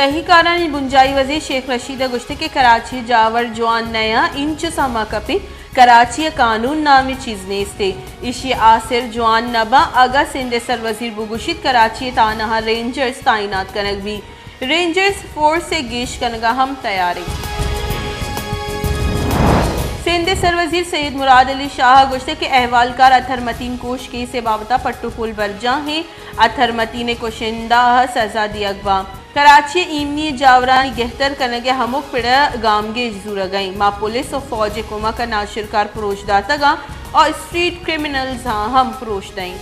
تہی کارانی بنجاہی وزیر شیخ رشید ءَ گوشت کہ کراچی ءِ جاور جوان نہ اَنت، انچو سما کپیت، کراچی ءَ قانون نامیں چیز نیست اِنت، ایشی ءِ آسر جوان نہ باں، اگاں سندھ ءِ سروزیر بگوشیت کراچی ءَ تانہا رینجرز تعینات کنگ بیت، رینجرز فورس ءِ گیش کنگ ءَ ہم تیار ایں۔ سندھ ءِ سروزیر سید مراد علی شاہ ءَ گوشت کہ احوالکار اطہر متین کوش کیس ءِ بابت ءَ پٹ ءُ پول برجاہ ایں، اطہر متین ءِ کشندہ ءَ سزا دیگ باں۔ کراچی ءِ ایمنی ءِ جاورانی گہتر کنگ ءِ ہمک پڑ ءَ گامگیج زورگ ءَ ایں۔ ما پولیس ءُ فوج ءِ کمک ءَ ناشرکار پروش داتگ آں ءُ اسٹریٹ کرمنلز آں ہم پروش دئیں۔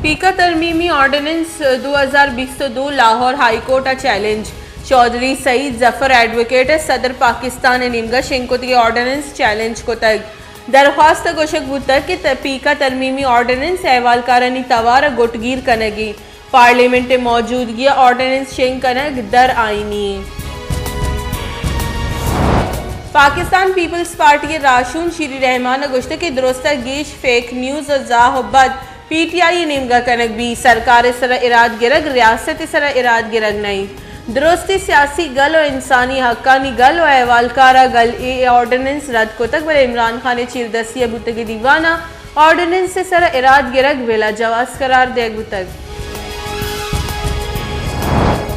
پیکا ترمیمی آرڈیننس دو ہزار بیست ءُ دو، لاہور، ہائی کورٹ ءَ چیلنج، چوہدری سعید ظفر ایڈووکیٹ ءَ صدر پاکستان ءِ نیمگ ءَ شنگ کتگیں آرڈیننس چیلنج کتگ۔ درخواست ءَ گوشگ بوتگ کہ ت-، پیکا ترمیمی آرڈیننس احوالکارانی توار ءَ گٹگیر کنگ ایں، پارلیمنٹ ءِ موجودگی ءَ آرڈیننس شنگ کنگ در آئینی ایں۔ پاکستان پیپلز پارٹی ءِ راہشون شیری رحمان ءَ گوشتگ کہ درست ءَ گیش فیک نیوز ءُ زاہ ءُ بد پی ٹی آئی ءِ نیمگ ءَ کنگ بیت، سرکار ءِ سر ءَ اراد گرگ ریاست ءِ سر ءَ اراد گرگ نہ اِنت۔ درستیں سیاسی گل ءُ انسانی حقانی گل ءُ احوالکار ءَ گل اے آرڈیننس رد کتگ، بلے عمران خان ءِ چیردستی ءَ بوتگیں دیوان ءَ آرڈیننس ءِ سر ءَ اراد گرگ بلا جواز قرار دیگ بوتگ۔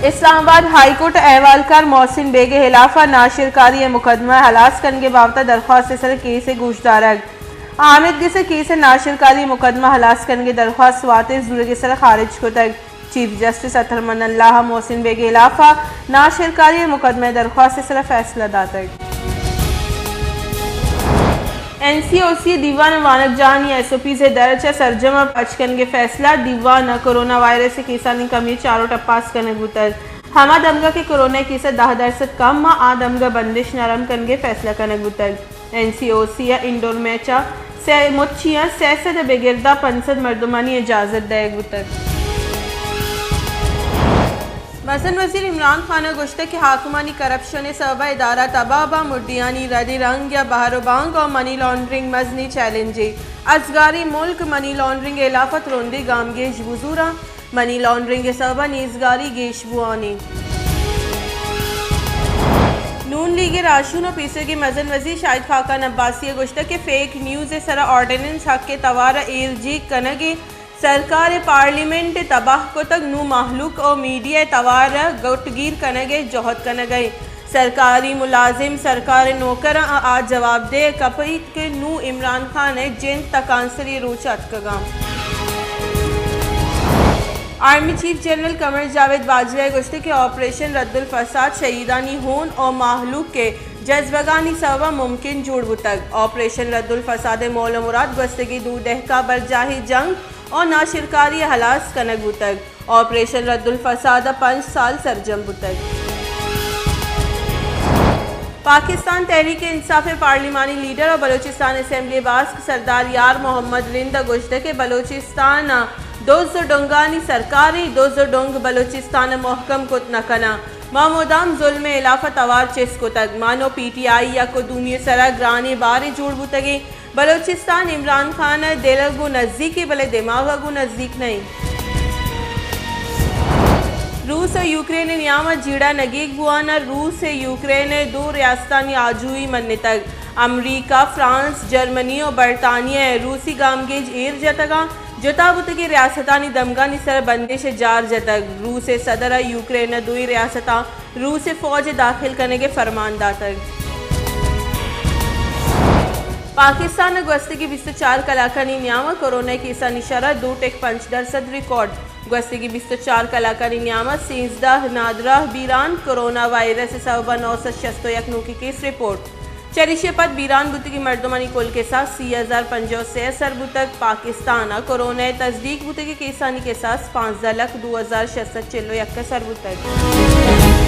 اسلام آباد، ہائی کورٹ ءَ احوالکار محسن بیگ ءِ ہلاف ءَ ناشرکاری ءِ مقدمہ ءِ ہلاس کنگ ءِ بابت ءَ درخواست ءِ سر ءَ کیس ءِ گوشدارگ۔ آمید گس ءَ کیس ءِ ناشرکاری ءِ مقدمہ ہلاس کنگ ءِ درخواست واتر زورگ ءِ سر ءَ خارج کتگ۔ چیف جسٹس اطہر من اللہ ءَ محسن بیگ ءِ ہلاف ءَ ناشرکاری ءِ مقدمہ ءِ درخواست ءِ سر ءَ فیصلہ داتگ۔ این سی او سی ءِ دیوان ءَ وانگجاہانی ایس او پیز ءِ درچ ءَ سرجم ءَ پچ کنگ ءِ فیصلہ۔ دیوان ءَ کورونا وائرس ءِ کیسانی کمی ءِ چاروٹ ءَ پاس کنگ بوتگ۔ ہما دمگ ءَ کہ کورونا ءِ کیس ءَ دہ درسد کم ءَ، آ دمگ ءَ بندش نرم کنگ ءِ فیصلہ کنگ بوتگ۔ این سی او سی ءَ انڈور میچ ءَ سئے مچی ءَ سئے سد ءَ بگر داں پنچ سد مردمانی اجازت دئیگ بوتگ۔ مزن وزیر عمران خان ءَ گوشتگ کہ حاکمانی کرپشن ءِ سبب ءَ ادارہ تباہ باں، مڈیانی رد ءُ رنگ یا بہر ءُ بانگ ءُ منی لانڈرنگ مزنیں چیلنجے۔ ازگاریں ملک منی لانڈرنگ ءِ ہلاف ءَ ترندیں گامگیج بزوراں۔ منی لانڈرنگ ءِ سبب ءَ نیزگاری گیش بوان ایں۔ نون لیگ ءِ راہشون ءُ پیسریگیں مزن وزیر شاہد خاقان عباسی ءَ گوشتگ کہ فیک نیوز ءِ سر ءَ آرڈیننس حق ءِ توار ءَ ایر جیگ کنگ ءَ، سرکار ءَ پارلیمنٹ ءَ تباہ کتگ، نوں مہلوک ءُ میڈیا ءِ توار ءَ گٹگیر کنگ ءِ جہد کنگ ءَ اِنت۔ سرکاری ملازم، سرکار ءِ نوکراں آ جوابدہ کپیت کہ نوں عمران خان ءِ جند تکانسری ءِ روچ اتکگاں۔ آرمی چیف جنرل قمر جاوید باجوہ ءَ گوشتگ کہ آپریشن رد الفساد شہیدانی ہون ءُ مہلوک ءِ جزبگانی سبب ءَ ممکن جوڑ بوتگ۔ آپریشن رد الفساد ءِ مول ءُ مراد گوستگیں دو دہک ءَ برجاہیں جنگ ءُ ناشرکاری ءَ ہلاس کنگ بوتگ۔ آپریشن رد الفساد ءَ پنچ سال سرجم بوتگ۔ پاکستان تحریک انصاف ءِ پارلیمانی لیڈر ءُ بلوچستان اسمبلی ءِ باسک سردار یار محمد رند ءَ گوشتگ کہ بلوچستان ءَ دز ءُ ڈنگانی سرکار ایں، دز ءُ ڈنگ بلوچستان ءَ مہکم کت نہ کناں۔ ما مدام ظلم ءِ ہلاف ءَ توار چست کتگ۔ من ءُ پی ٹی آئی یک ءُ دومی ءِ سر ءَ گرانیں بارے جوڑ بوتگ ایں۔ بلوچستان عمران خان ءِ دل ءَ گوں نزیک ایں، بلے دماغ ءَ گوں نزیک نہ ایں۔ روس ءُ یوکرین ءِ نیام ءَ جیڑہ نگیگ بوان ءَ، روس ءُ یوکرین ءِ دو ریاستانی آجوئی منتگ۔ امریکہ، فرانس، جرمنی ءُ برطانیہ ءَ روسی گامگیج ایر جتگ اَنت۔ جتا بوتگیں ریاستانی دمگانی سر ءَ بندش ءِ جار جتگ۔ روس ءِ صدر ءَ یوکرین ءِ دوئیں ریاستاں روس ءِ فوج ءِ داخل کنگ ءِ فرمان داتگ۔ پاکستان ءَ گوستگیں بیست ءُ چار کلاکانی نیام ءَ کورونا ءِ کیسانی شرح دو ٹک پنچ درسد ریکارڈ۔ گوستگیں بیست ءُ چار کلاکانی نیام ءَ سیزدہ نادراہ بیران، کورونا وائرس ءِ سبب ءَ نو سد شست ءُ یک نوکیں کیس رپورٹ۔ چریشی ءَ پد بیران بوتگیں مردمانی کل کساس سی ہزار پنجاہ ءُ سے ءَ سر بوتگ۔ پاکستان ءَ کورونا ءِ تصدیق بوتگیں کیسانی کساس پانزدہ لکھ دو ہزار شش سد چل ءُ یک ءَ سر بوتگ۔